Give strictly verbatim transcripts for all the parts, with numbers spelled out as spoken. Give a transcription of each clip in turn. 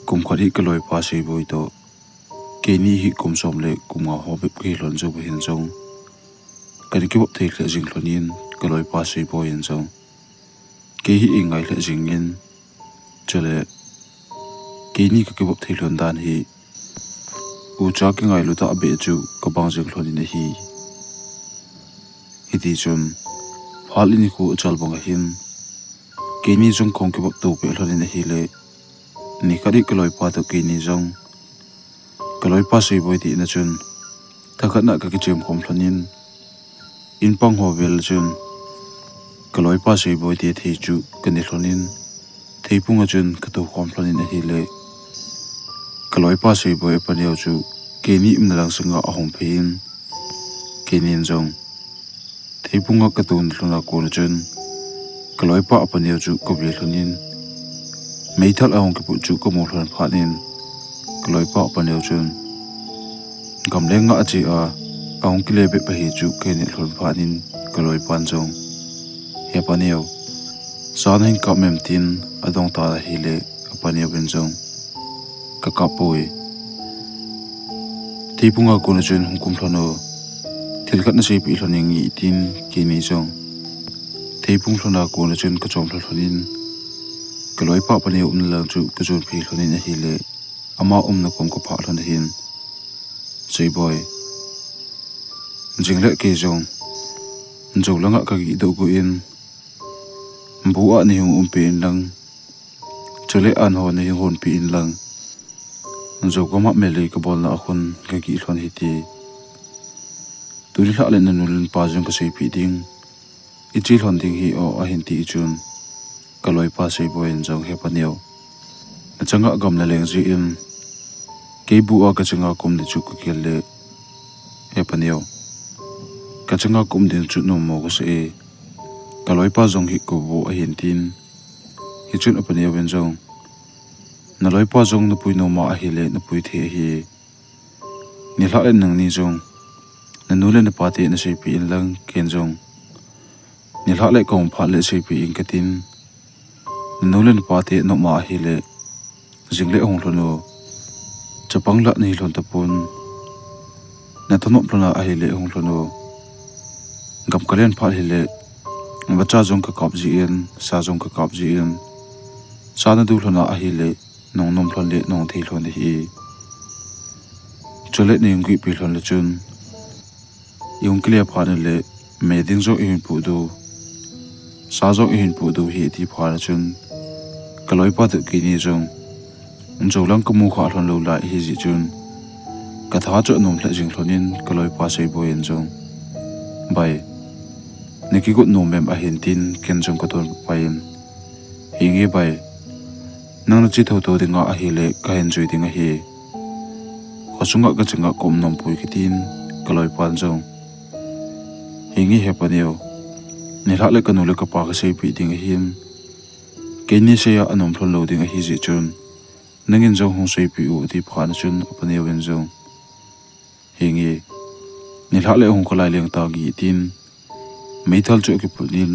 Kum khat hi ka loipa Seiboi toh keini hi kum som le kum nga ho bep kahi lhon jou hin jong, kana kivop thei lheh jing lhon in, ka loipa Seiboi in jong kei hi eingai lheh jing in, chule keini ka kivop thei lhon dan hi ucha kingailu tah beh chu ka bang jing lhon in ahi. Hiti chun, phat le nikho achal bang ahin, keini jong kahung kivop to peh lhon in ahile, nikhat hi ka loipa toh keini jong ka loipa Seiboi te in a chun thakhat na ka kichem khom lhon in, in pang ho vel a chun ka loipa Seiboi te thei chu ka ne lhon in, theipung a chun ka tou khom lhon in ahile, ka loipa Seiboi apaneo chu keini umna lang sanga ahung phei in, keinin jong theipung a ka tou lhon a kon a chun ka loipa apaneo chu ka ve lhon in, meithal ahung kiput chu ka mu lhon phat in, ka loipa apaneo chun gamleng nga a che a, ahung kile bep ahi chu ka he lhon phat in, ka loipan jong, "He paneo, sa nahin kap mem?" tin adong tan ahile, apaneo in jong, "Ka kap poi. Theipung a kon a chun hung kum lhon o, thil khat na seipeh lhon inge," tin keini jong theipung lhon a kon a chun ka chom lhon lhon in, ka loipa paneo umna lang chu ka jon phei lhon in ahile, ama umna kom ka phah lhon ahin, "Seiboi, jing le kei jong jou langa ka gih doh gu in, bu a nei hung um peh in lang, chule an ho nei hung hon peh in lang, jou gam a melei ka bolna a khun ka gih lhon hite. Tuni lhah le nanu le napa jong ka seipeh ding, i che lhon ding hi o," ahin ti chun, ka loipa Seiboi in jong, "He paneo, na changa gam na leng jeh in, kei bu a ka changa ka um ding chu ka gel le, he paneo, ka changa ka um ding chu nom mo ka sa e, ka loipa jong hi ka bu ahin," tin. Hichun apaneo in jong, "Na loipa jong na pui nom a ahile na pui thei ahi. Nilhah le nangni jong nanu le napa te na seipeh in lang, ken jong nilhah le kahung phat le seipeh ing katin. Nanu le napa te nom a ahile jing le hung lhon o. Chapang lah nahi lhon tapon. Na thanop lhon a ahile hung lhon o. Gam ka len phat hile vacha jong ka kap jin, sa jong ka kap jin. Sa na du lhon a ahile nahung nom lhon le nahung thei lhon ahi. Chule nei hung gihpi lhon le chun, i hung kile phat le me ding jong i hin pu du, sa jong i hin pu du hi," ti phat chun, ka loipa toh keini jong jou lang ka mu kha lhon lou lai ahi jeh chun, ka tha chu anom lheh jing lhon in, ka loipa Seiboi in jong, "Bai, na kigot nom em?" ahin tin, ken jong ka don pai in, "Henge bai, nang na che thotho ding a ahile ka hin jui ding ahi. Kho sunga ka changa ka um nom poi," katin, ka loipan jong, "Henge he paneo, nilhah le ka nu le ka pa ka seipeh ding ahin, keini sei a anom lhon lou ding ahi jeh chun, nangin jong hung seipeh u," ti phat chun apaneo in jong, "Henge, nilhah le hung kha lai leng tange," tin, meithal chu akiput in,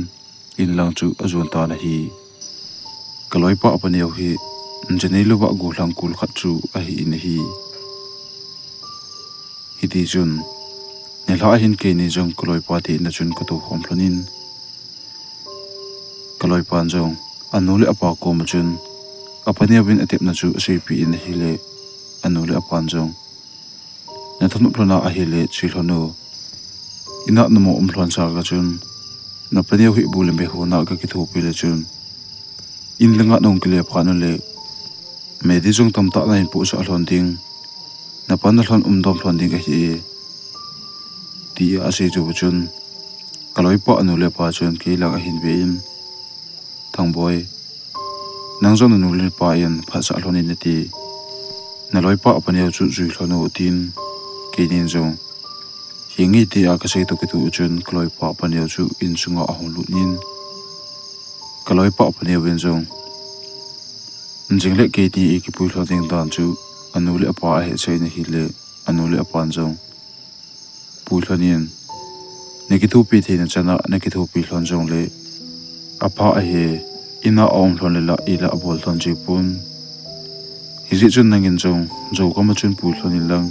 in lang chu ajon tan ahi. Ka loipa apaneo hi janei louva gollhang kul khat chu ahi in ahi. Hiti chun, nilhah hin keini jong ka loipa te in a chun ka tou khom lhon in, ka loipan jong anu le apa kom a chun apaneo in atepna chu aseipeh in ahile, anu le apan jong, "Na thanop lhon a ahile che lhon o. In a na mo um lhon sa ka chun, na paneo hi bu le me hon a ka kithopi le chun, in langa nahung kile phat le me ding jong tamtah na hin pu sah lhon ding, na pan na lhon um dom lhon ding ahi e," tia asei chu chun, ka loipa anu le apa chun kei lang ahin ve in, "Thangboi, nang jong na nu le na pa in phatsah lhon in nati, na loipa apaneo chu jui lhon o," tin, keinin jong, "Henge," tia ka sei toh kitoh chun ka loipa apaneo chu in sunga ahung lut in, ka loipa apaneo in jong, "Jing le keini i kipui lhon ding dan chu anu le apa ahe chai in ahile," anu le apan jong, "Pui lhon in, na kithopi theina chan a na kithopi lhon jongle apha ahi, in a aum lhon le la ilah abol lhon ji pon. Hijeh chun nangin jong jou gam a chun pui lhon in lang,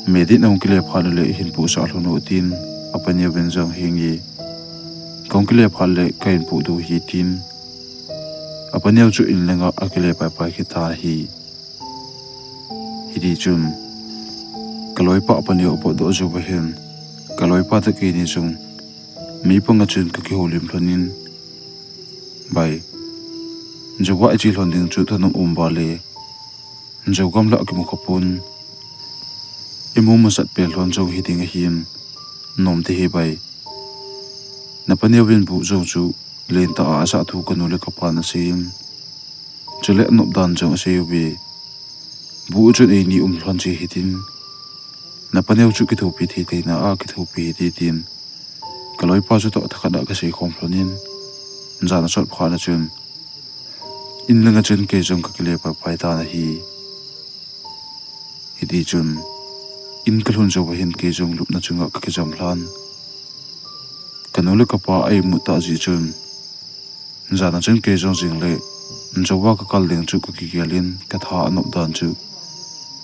medit nahung kile phat uleh ihin puhsah lhon u, tin apaneo vin jong, henge, kahung kile phat uleh kahin puh diu ahi, tin apaneo chu in langa akile paipai kit tan ahi. Hiti chun kaloipa apaneo apotdoh jou uva hin, kaloipa toh keini jong mei panga chun kakihoulim lhon in, Bai, jouva iche lhon ding chu thanom um uva le, jou gam lah kimu khapon, imu masat pen lhon jong hiding ahin, nom te hi bai. Napaneo vin bu jong chu lentah a asah thu kanu le kapan aseiyin, chule anop dan jong asei uve. Bu chun eini um lhon cheh hitin, napaneo chu kithopi thei theina a kithopi hite, tin kaloipa chu toh thakhat a kasei khom lhon in, jan asot phat na chun in langa chun kei jong kakile paipai tan ahi. Hiti chun in kalhun jou uva hin kei jong lupna chunga kakijam lhan. Kanu le kapa a imut tah jeh chun, jan a chun kei jong jingle jouva kakal ding chu kakigel in, katha anop dan chu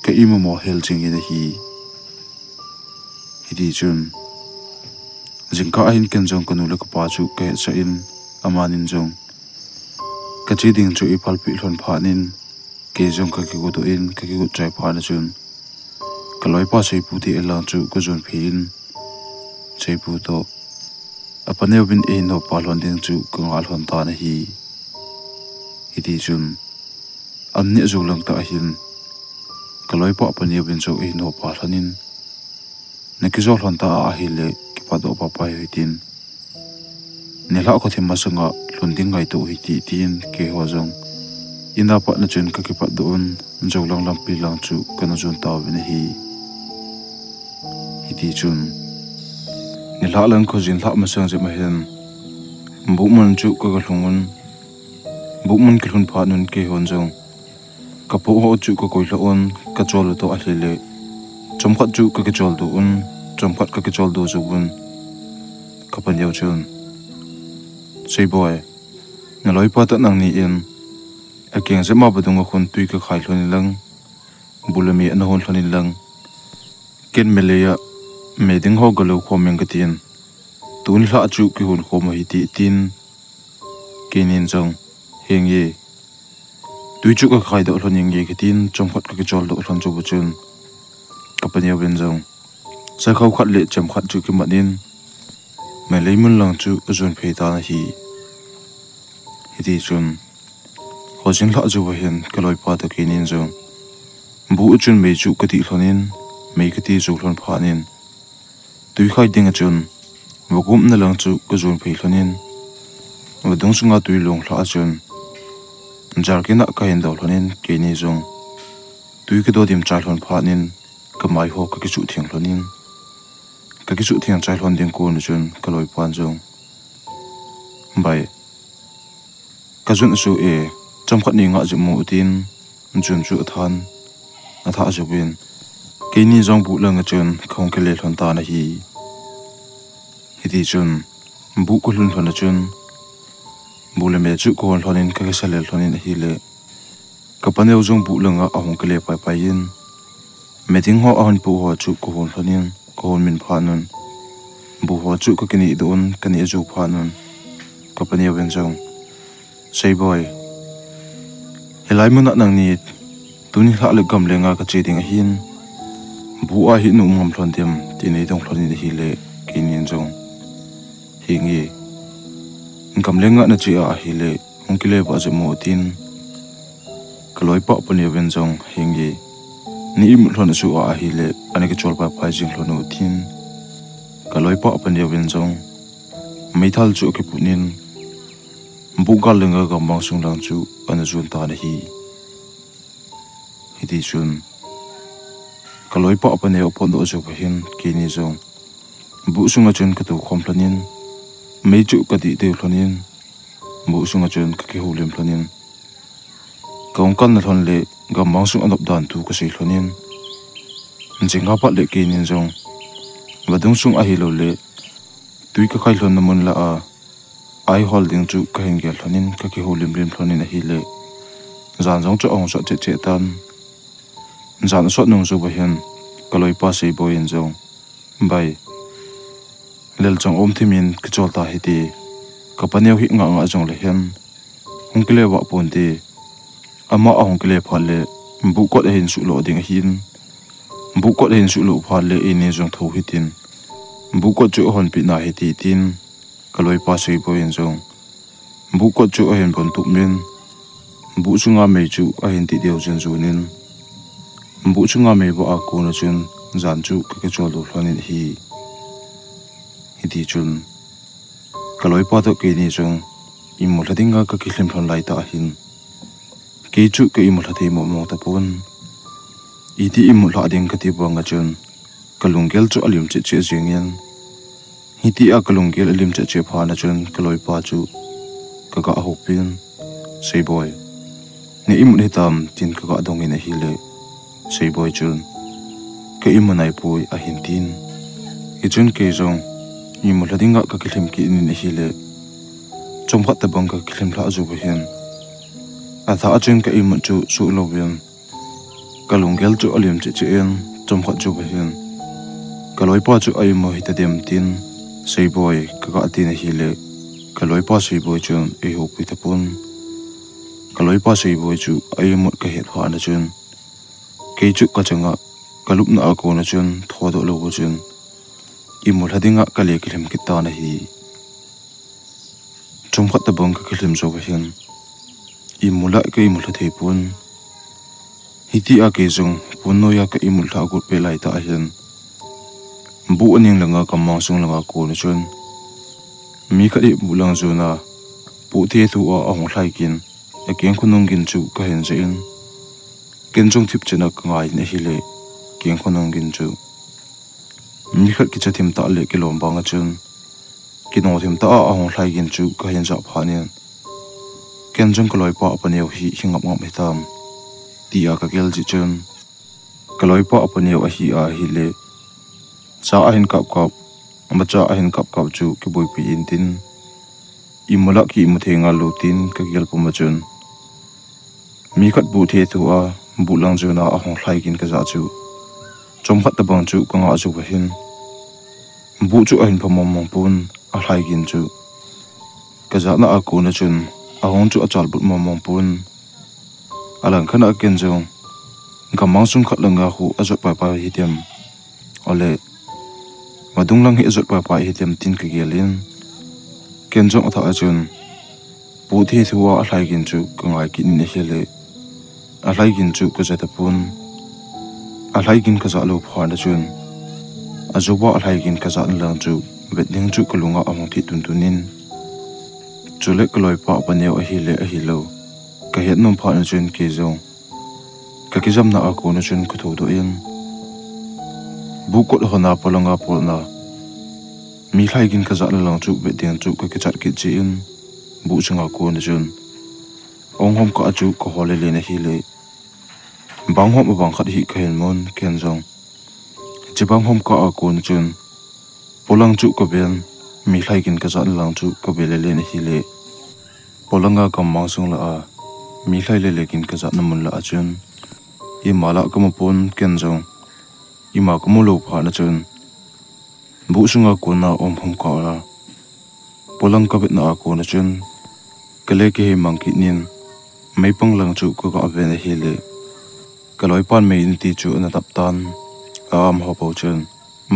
ka imut mo hel jingin ahi. Hiti chun jingkah ahin ken jong kanu le kapa chu kahetsah in, amanin jong kache ding chu eipalpeh lhon phat in, kei jong kakigodoh in, kakigot chai phat na chun kaloipa Seipu te lang chu kajon phei in, Seipu toh apaneo vin eihin hopa lhon ding chu kangah lhon tan ahi. Hiti chun an neh jou lang tah ahin, kaloipa apaneo vin jong eihin hopa lhon in, nakijou lhon ta ahile kipatdoh paipai u hitin, nilhah khothim masanga lhun ding ngaito u hite, tin keiho jong in a pat na chun kakipatdoh un, joulang lampi lang chu kana jon tauvin ahi. Hiti chun nilhah lang khojin lhah masang jep ahin, buhmun chu kagalhung un, buhmun kilhun phat un keihon jong kapoh ho chu kakoilhah un, kachol u toh ahile chomkhat chu kakicholdo un, chomkhat kakicholdo jouvun, kapaneo chun, Seiboi, naloipa toh nangni in akeng jep ma vadung a khun twi kakhai lhon in lang, bu le me ana hon lhon in lang, ken melei a me ding ho galou khom inge katin, tuni lhah chu kihon khom u hite, tin keinin jong, Henge, twi chu kakhaidoh lhon inge katin, chomkhat kakicholdoh lhon jouva chun kapaneo vin jong sakhao khat le chem khat chu kimat in, melei mun lang chu ajon phei tan ahi. Hiti chun khojin lhah jouva hin kaloipa toh keinin jong bu a chun mei chu katih lhon in, mei kati jou lhon phat in, twi khai ding a chun vagomna lang chu kajon phei lhon in, vadung sunga twi long lhah a chun jerrycan a kahin do lhon in, keini jong twi kadodim chai lhon phat in, kamai ho kakichuh theng lhon in, kakichuh theng chai lhon ding kon a chun kaloipan jong, Bai, kajun asu e, chomkhat nei ngah jep mo, tin jun chu athan, athah jouvin, keini jong bu langa chun kahung kile lhon tan ahi. Hiti chun bu kalhun lhon a chun bu le me chu kahon lhon in, kakisa lel lhon in ahile, kapaneo jong bu langa ahung kile paipai in, me ding ho ahin poh ho chu kahon lhon in, kahon min phat un, bu ho chu kakinehdoh un, kaneh jou phat un, kapaneo vin jong, Seiboi, hilai muna nangni tuni lhah le gamlenga kache ding ahin, bu a hi na um ngam lhon dem, tin eidong lhon in ahile, keinin jong, Henge, gamlenga nache a ahile hung kile vah jep mo, tin kaloipa apaneo vin jong, Henge, nei imut lhon asuh a ahile ana kichol paipai jing lhon u, tin kaloipa apaneo vin jong meithal chu akiput in, bu gal lenga gammang sung lang chu ana jon tan ahi. Hiti chun kaloipa apaneo apotdoh jouva hin keini jong bu sunga chun katou khom lhon in, mei chu kadih deu lhon in, bu sunga chun kakihoulim lhon in, kahung kalna lhon le gammang sung anop dan thu kasei lhon in, jingkah pat le keinin jong vadung sung ahiloule twi kakhai lhonna mun lah a eihol ding chu kahin gel lhon in, kakihoulim lim lhon in ahile, Jan jong chu ahung sot cheh cheh tan. Jan asot nung jou uva hin, kaloipa Seiboi in jong, "Bai, lel chang um thim in kichol ta hite, kapa neo hi ngah ngah jongle hin, hung kile vah ponte. Ama ahung kile phat le, buhkot ahin suhlo ding ahin. Buhkot ahin suhlo phat le, eini jong tho hitin. Buhkot chu ahonpeh na hite," tin, kaloipa Seiboi in jong buhkot chu ahin von tup in, buh chunga mei chu ahin ti deu jen jon in, buh chunga mei vah a kona chun jan chu ka kichol lou lhon in ahi. Hiti chun, kaloipa toh keini jong imu lha dinga ka kilhem lhon lai tah ahin, kei chu ka imu lha thei mong mong tapon. Iti imu lha ding kati banga chun, kalunggel chu alim cheh cheh jeng in, hitia kalunggel alim cheh cheh phat na chun kaloipa chu kaga houpi in, "Seiboi, na imut hitam?" tin kaga dong in ahile, Seiboi chun, "Ka imu naipoi," ahin tin. Hichun kei jong imu lha dinga ka kilhem kit in ahile, chomkhat tabang ka kilhem lha jou uva hin, athah a chun ka imut chu suh louvin, kalunggel chu alim cheh cheh in, chomkhat jou uva hin, "Kaloipa chu a imu hita dem?" tin Seiboi kaga tin ahile, kaloipa Seiboi chun eihoupi tapon. Kaloipa Seiboi chu a imut kahet phat na chun, kei chu kachanga kalupna a kona chun thodoh lou chun, imu lha dinga kale kilhem kit tan ahi. Chomkhat tabang ka kilhem jou uva hin, imu lha ka imu lha thei pon. Hitia kei jong pon noiya ka imu lha got peh lai tah ahin, buh aning langa gammang sung langa kona chun, mi khat hi buh lang jona, buh thethu a ahung lhai gin, akeng khonung gin chu kahin jah in, ken jong thipchet a kangai in ahile, keng khonung gin chu mi khat kicha thim tah le kilom banga chun, kino thim tah a ahung lhai gin chu kahin jah phat in, ken jong kaloipa apa neo hi hi ngap ngap hitam, tia kagel jeh chun, kaloipa apa neo ahi ahile, cha ahin kap kap, amacha ahin kap kap chu kiboipi intin, imu lha ki imu thei ngal lou tin kagel puma chun, mi khat buh thethu a, buh lang jona ahung lhai gin kajah chu, chomkhat tabang chu kangah jou uva hin, buh chu ahin pha mong mong pon, alhai gin chu kajahna a kona chun, ahung chu achalbut mong mong pon. Alangkhat a ken jong, gammang sung khat langa khu ajot pai pai hitem, ole, madung lang hi ajot pai pai hitem tin kagel in, ken jong athah a chun, buh thethu a alhai gin chu kangai kit in ahile, alhai gin chu kajah tapon. Alhai gin kajah lou phat na chun, ajouva alhai gin kajahna lang chu vet ding chu kalunga ahung thei tun tun in, chule kaloipa apa neo ahile ahilou kahet nom phat na chun kei jong kakijamna a kona chun kathoudoh in, buhkot hon a polanga polna, mi lhai gin kajahna lang chu vet ding chu kakichat kit jeh in, buh chunga kona chun, ong hom kah chu kahol lele in ahile, bang hom abang khat hi kahin mun, ken jong hiche bang hom kah a kona chun, polang chu kaven, mi lhai gin kajahna lang chu kave lele in ahile, polanga gammang sung lah a, mi lhai lele gin kajahna mun lah a chun, ima lah kamu pon, ken jong ima kamu lou phat na chun, buh sunga kona ong hom kah a, polang kavetna a kona chun, kale kihei mang kit in, meipang lang chu kaga ven ahile, kaloipan mei in ti chu ana tap tan, a-am ho bou chun,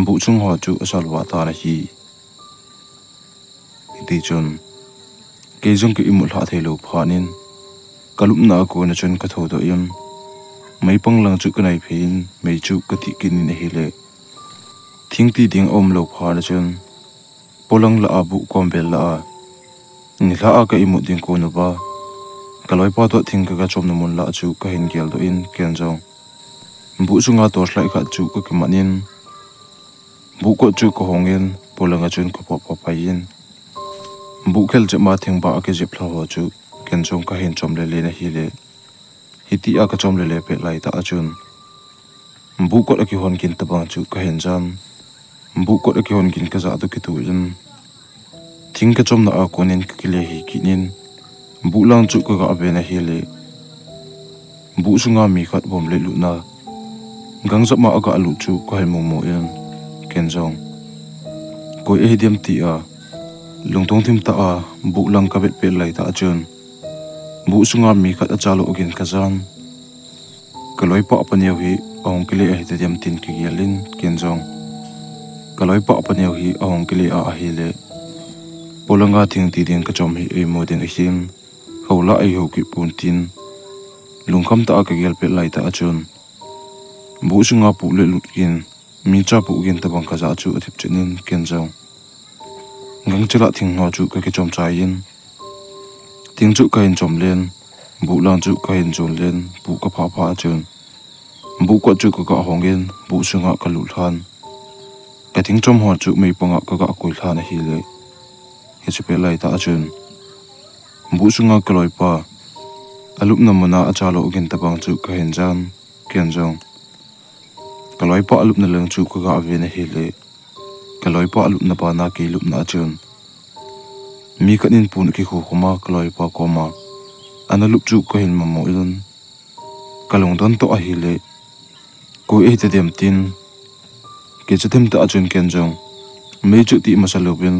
buh chung ho chu asalvah tan ahi. Hiti chun, kei jong ka imut lhah thei lou phat in, kalupna a kona chun kathoudoh in, meipang lang chu kanaiphei in, mei chu katih kit in ahile, thing ti ding aum lou phat na chun, polang lah a buh komvel lah a, nilhah a ka imut ding kon uva, kaloipa toh thing kaga chomna mun lah chu kahin geldoh in, ken jong buh sunga torchlight khat chu kakiman in, buhkot chu kahong in, polanga chun kapot pah pai in, buhkhel chepma thengbah a kijep lha ho chu ken jong kahin chom lele in ahile, hitia kachom lele pet laitah a chun, buhkot akihon gin tabang chu kahin jan, buhkot akihon gin kajah toh kitoh in, thing kachomna a konin kakile hih kit in, buh lang chu kaga ven ahile, Buh sunga mi khat bomb le lutna gangjap ma aga lut chu kahin mumu in, ken jong koi ahi dem tia lungtong thim tah a buh lang kavet pet lai tah chun, buh sunga mi khat achalo agin kajan. Kaloipa paneo hi ahung kile ahi ta dem tin kigel in, ken jong kaloipa paneo hi ahung kile a ahile, polanga thing ti ding kachom hi eimu ding ahin, hola eiho kipun tin lungkham tah a kagel pet lai tah chun, buh sunga puh le lut gin, mi cha puh gin tabang kaja chu athip chen in, ken jong gangchela thing ho chu kakichom chai in, thing chu kahin chom len, buh lang chu kahin jon len, buh kaphah phah chun, buh kot chu kaga hong in, buh sunga kalut lhan. Kathing chom ho chu mei panga kaga koi lhan ahile, hiche pet lai tah chun, buh sunga kaloipa alupna muna achalo agin tabang chu kahin jan, ken jong kaloipa alupna lang chu kaga ven ahile, kaloipa alupna bana kei lupna achun, mi khat in pon akikhu khum a kaloipa koma ana lup chu kahin mumu in, kalungdon toh ahile, koi ahi ta dem tin kicha thim tah chun, ken jong mei chu ti masa louvin,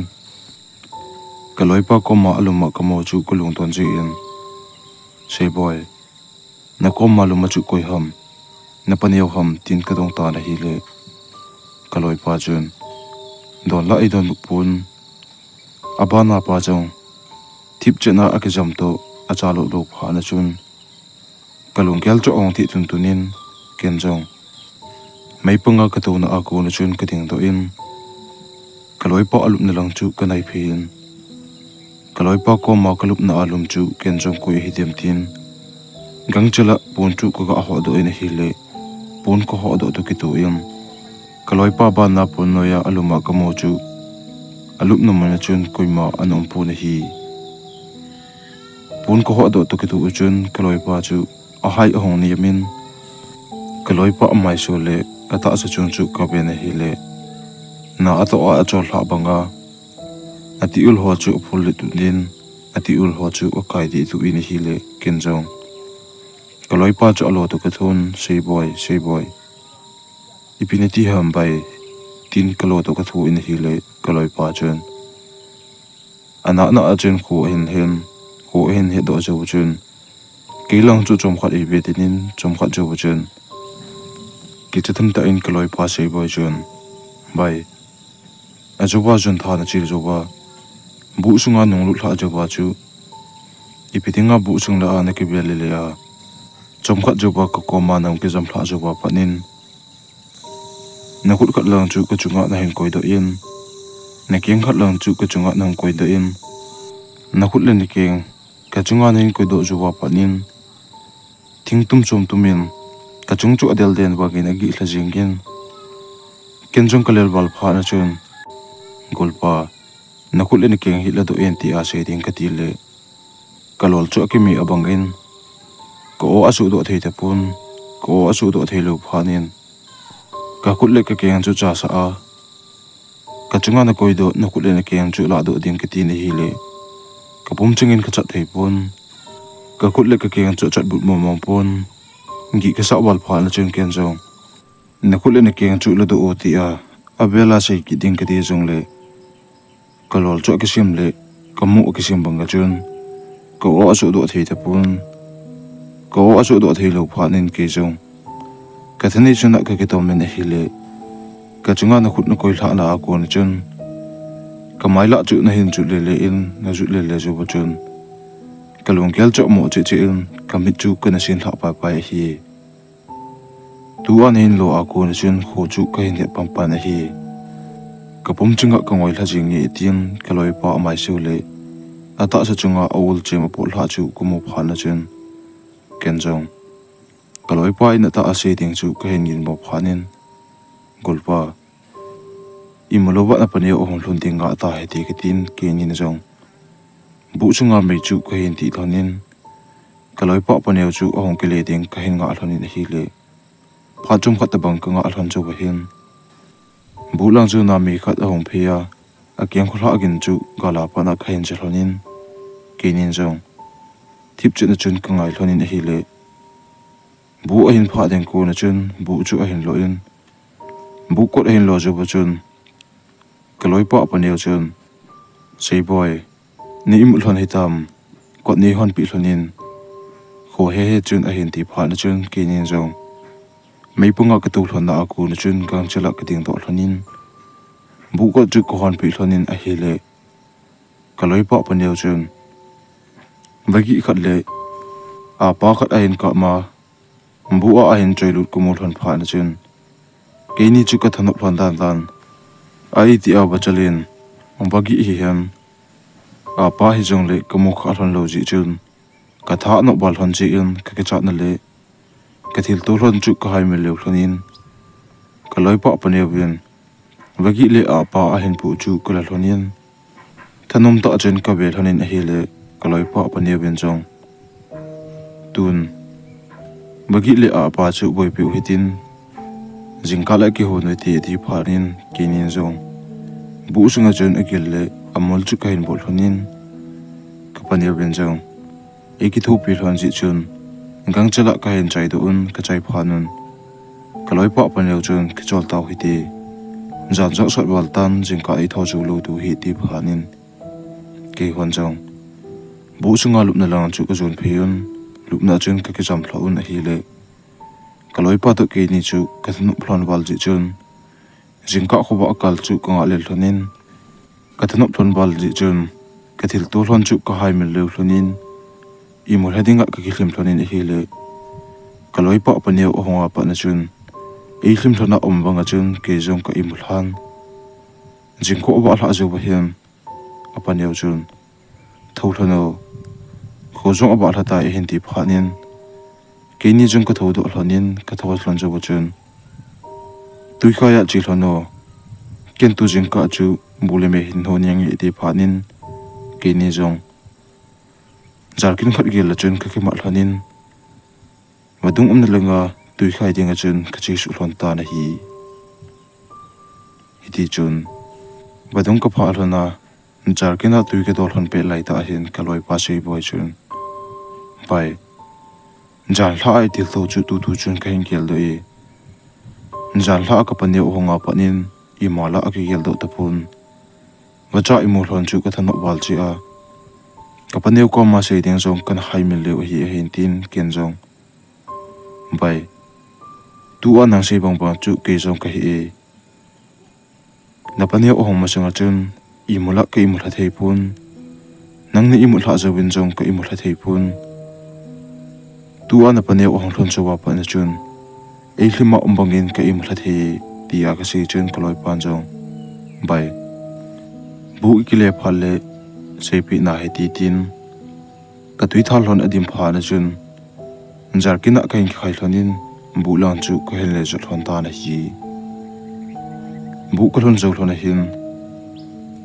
kaloipa koma alum a kamu chu kalungdon jin, Seiboi, nakoma lum a chu koi ham, napaneo ham, tin kadong tan ahile, kaloipa chun don la eidon pon, abana pa jong thip chen a akijam toh achalo lou phat na chun, kalunggel chu ahung theh tuntun in, ken jong mei panga katouna a kona chun kading doh in, kaloipa alupna lang chu kanai phei in, kaloipa koma kalupna a lum chu ken jong koi ahi dem tin, gangchela pon chu kaga hodoh in ahile, pon kahodoh toh kitoh in, kaloipa bana pon noiya alum a kamu chu alupna muna chun koima ana um pon ahi. Pon kahodoh toh kitoh chun kaloipa chu ahai ahung nem in, kaloipa amaisou le atahsa chung chu kaven ahile, na atoh a achol lhah banga atiul ho chu aphul le tut in, atiul ho chu akai deh tut in ahile, ken jong kaloipa chu alo toh kathon, Seiboi, Seiboi, ipi nati ham bai, tin kalo toh katho in ahile, kaloipa chun anahna a chun kho ahin hen, kho ahin hedoh jou chun, kei lang chu chomkhat eive tin in, chomkhat jou chun, kicha thim tah in kaloipa Seiboi chun, Bai, ajouva jun tha nachil jouva, buh sunga nunglut lhah jouva chu, ipi dinga buh sung lah a nakivel lele a, chomkhat jouva kakoma nahung kijam lhah jouva phat in, nakhut khat lang chu kachunga nahin koidoh in, nakeng khat lang chu kachunga nahung koidoh in, nakhut le nakeng kachunga nahin koidoh jouva phat in, thing tum chom tum in kachung chu adel den vangin agih lha jing in, ken jong kalel val phat na chun, Golpa, nakhut le nakeng hi ladoh in tia sei ding kati le, kalol chu akimi abang in, ka-o asuhdoh thei tapon, ka-o asuhdoh theilou phat in, kakhut le kakeng chu chasah a, kachunga nakoidoh nakhut le nakeng chu lahdoh ding kati in ahile, kapum chingin kachat thei pon, kakhut le kakeng chu achat but mong mong pon, gih kasah val phat na chun ken jong, nakhut le nakeng chu ladoh o tia avela sei kit ding kati jongle, kalol chu akisim le kamu akisim bang a chun, ka-o asuhdoh thei tapon, ka-o asuhdoh theilou phat in kei jong kathanei chunga kakitom in ahile, kachunga nakhut nakoi lhahna a kon chun, kamai lah chu nahin jut lele in, najut lele jouva chun, kalunggel chu amo cheh cheh in, kamit chu kana sin lhah pai pai ahi. Tua nahin lo a kon chun kho chu kahin het pan pan ahi. Kapum chunga kangoi lha jing nge tin kaloipa amaisou le atahsa chunga aul chem apot lhah chu kamu phat na chun, ken jong kaloipa in atah a sei ding chu kahin gin mo phat in, Golpa, imalouva napaneo ahung lhun ding ngah tahite katin, keinin jong buh chunga mei chu kahin tih lhon in, kaloipa paneo chu ahung kile ding kahin ngah lhon in ahile, phat chomkhat tabang kangah lhon jouva hin, buh lang chuna mi khat ahung phei a, akeng kholhah gin chu gal a pat a kahin che lhon in, keinin jong thipchet na chun kangai lhon in ahile, Buh ahin phah ding kon a chun buh chu ahin lo in, buh kot ahin lo jou va chun, ka loipa Paneo chun, "Seiboi, nei imut lhon hitam, kot nei honpeh lhon in, kho he he chun," ahin ti phat na chun, keinin jong meipanga ka tou lhon na a kon a chun gangchel a ka ding doh lhon in, buh kot chu ka honpeh lhon in ahile, ka loipa Paneo chun, vagih khat le apa khat ahin kap ma, buh a ahin choi lut ka mu lhon phat na chun, keini chu ka thanop lhon dan dan a, iti a vachal in, vagih hi hen, apa hi jongle ka mu kha lhon lou jeh chun, ka thanop val lhon jeh in ka kichat na le ka thilto lhon chu ka haimil lhon in, ka loipa Paneo vin, vagih le apa ahin pu chu ka la lhon in, thanom tah chun ka ve lhon in ahile, ka loipa Paneo vin jong, "Tun, vagih le apa chu boipeh u hitin, jingkah le kihon u hite," ati phat in, keinin jong buh sunga chun agil le amul chu ka hin bol lhon in, ka Paneo vin jong ei kithopi lhon jeh chun, gangchel a ka hin chai doh un, ka chai phat un, ka loipa Paneo chun, "Kichol tau hite, jan jong sot val tan, jingkah ei tho jou lou diu ahi," ati phat in, keihon jong buh sunga lupna lang chu ka jon phei un, lupna chun ka kijam lha un ahile, ka loipa toh keini chu ka thanop lhon val jeh chun, jingkah khovah kal chu ka ngah lel lhon in, ka thanop lhon val jeh chun, ka thilto lhon chu ka haimil lhon in, imut lha dinga ka kilhim lhon in ahile, ka loipa Paneo ahung a pat na chun, ei lhim lhon a um vang a chun, kei jong ka imut lhan. Jingkah avah lhah jou va hin, a Paneo chun, "Tho lhon o, kho jong avah lha tai," ahin ti phat in, keini jong ka tho doh lhon in, ka tho lhon jou va chun, "Twikhai a che lhon o, ken tu jingkah chu bu le me hin hon inge," ati phat in, keini jong jerrycan khat gel a chun ka kimat lhon in, vadung umna langa twikhai dinga chun ka chesuh lhon tan ahi. Hiti chun, vadung ka phah lhon a, jerrycan a twi ka dol lhon pet lai tah hin ka loipa Seiboi chun, "Bai, jan lhah a i thilto chu tutu chun ka hin gel doh e. Jan lhah a ka Paneo ahung a pat in, imacha a kigel doh tapon. Vacha imu lhon chu ka thanop val jeh a, ka Paneo koma sei ding jong kana haimil lheh ahi," ahin tin, ken jong, "Bai, tua nang sei bang bang chu kei jong ka he e. Na Paneo ahung masang a chun, imut la ka imut lha thei pon. Nang na imut lhah jouvin jong ka imut lha thei pon. Tua na Paneo ahung lhon jou a pat na chun, ei lhim a um bangin ka imut lha thei e," tia ka sei chun ka loipan jong, "Bai, bu i kile phat le seipeh na hite," tin, ka twi thal lhon adim phat na chun, jerrycan a ka hin kikhai lhon in, bu lang chu ka hin le jot lhon tan ahi. Bu ka lhun jou lhon ahin,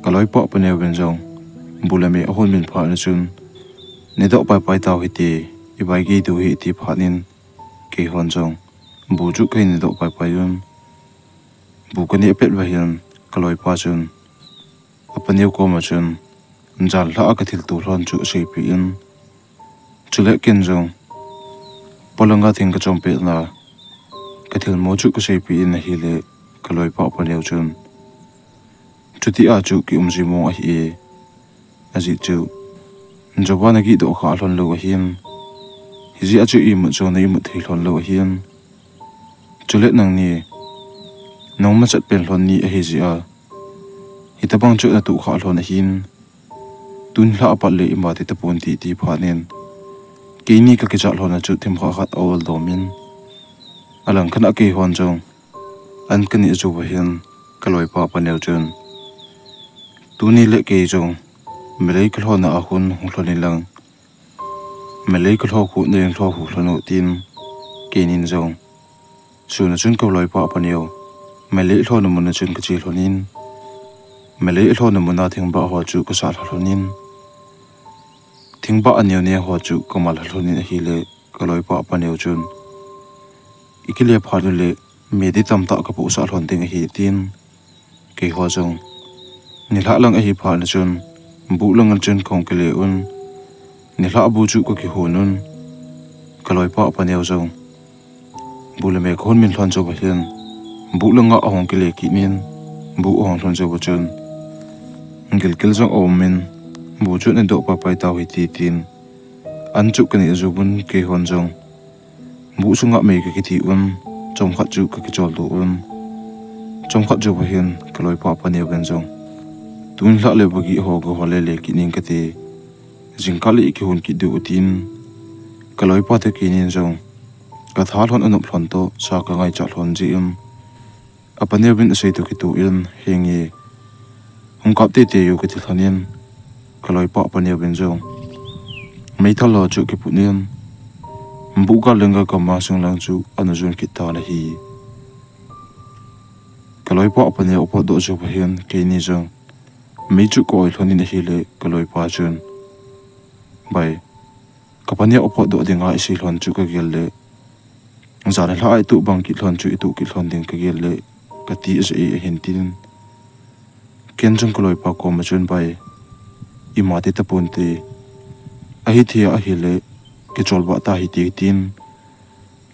ka loipa Paneo vin jong bu le me ahon min phat na chun, "Nei doh pai pai tau hite, i vai gei diu ahi," ati phat in, keihon jong bu chu ka hin nei doh pai pai un. Bu ka neh pet va hin, ka loipa chun, a Paneo koma chun, jan lhah a ka thilto lhon chu aseipeh in, chule ken jong, polanga thing ka chom pet na, ka thilmu chu ka seipeh in ahile, ka loipa Paneo chun, "Chuti a chu ki um ji mong ahi e. Ajeh chu, jouva na gih doh kha lhon lou ahin, hijeh a chu imut jong na imut thei lhon lou ahin. Chule nangni, nang masat pen lhon ni ahi jeh a, hitabang chu na tuh kha lhon ahin, tun lhah a pat le ima ti tapon," ti, ti phat in, keini ka kichat lhon a chu themkhat khat a ol dom in, alang khat a keihon jong an ka neh jou va hin, ka loipa Paneo chun, "Tuni le kei jong melei ka lhon na a hun hung lhon in lang, melei ka lho khu na jong lho khu lhon o," tin, keinin jong sun a chun ka loipa Paneo melei lhon na mun a chun ka che lhon in, melei lhon na mun a thingbah ho chu ka sah lha lhon in, thingbah aneo neo ho chu ka mal lha lhon in ahile, ka loipa Paneo chun, "I kile phat u le, me di tamtah ka pohsah lhon ding ahi," tin, keiho jong nilhah lang ahi phat na chun, bu lang a chun kahung kile un, nilhah bu chu ka kihon un, ka loipa Paneo jong Bu le me kahon min lhon jou va hin, bu langa ahung kile kit in, bu ahung lhon jou va chun, gilkel jong aumin, bu chu nadoh paipai tau hite tin, an chu kaneh jou vun keihon jong bu sunga mei kakiti un, chomkhat chu kakichol doh un. Chomkhat jou va hin kaloipa paneovin jong, tun lhah le vagi ho kahol le le kit ning kate, jingkah le ikihon kit diu tin, kaloipa toh keinin jong katha lhon anop lhon toh sa kangaichat lhon jeh in, apaneovin asei toh kitoh in, henge, hung kap teitei o kati lhon in, kaloipa paneovin jong meithal ho chu kiput in, bu gal langa gammang sung lang chu ana jon kit tan ahi. Kaloipa paneo apotdoh jou va hin keini jong mei chu ka-oi lhon in ahile, kaloipa chun, Bai, kapaneo apotdoh dinga isei lhon chu kagel le, jan le lha a itoh bang kit lhon chu itoh kit lhon ding kagel le, kati aja e, ahin tin. Ken jong kaloipa koma chun, Bai, ima ti taponte, ahithei a ahile kicholvah ta hite tin,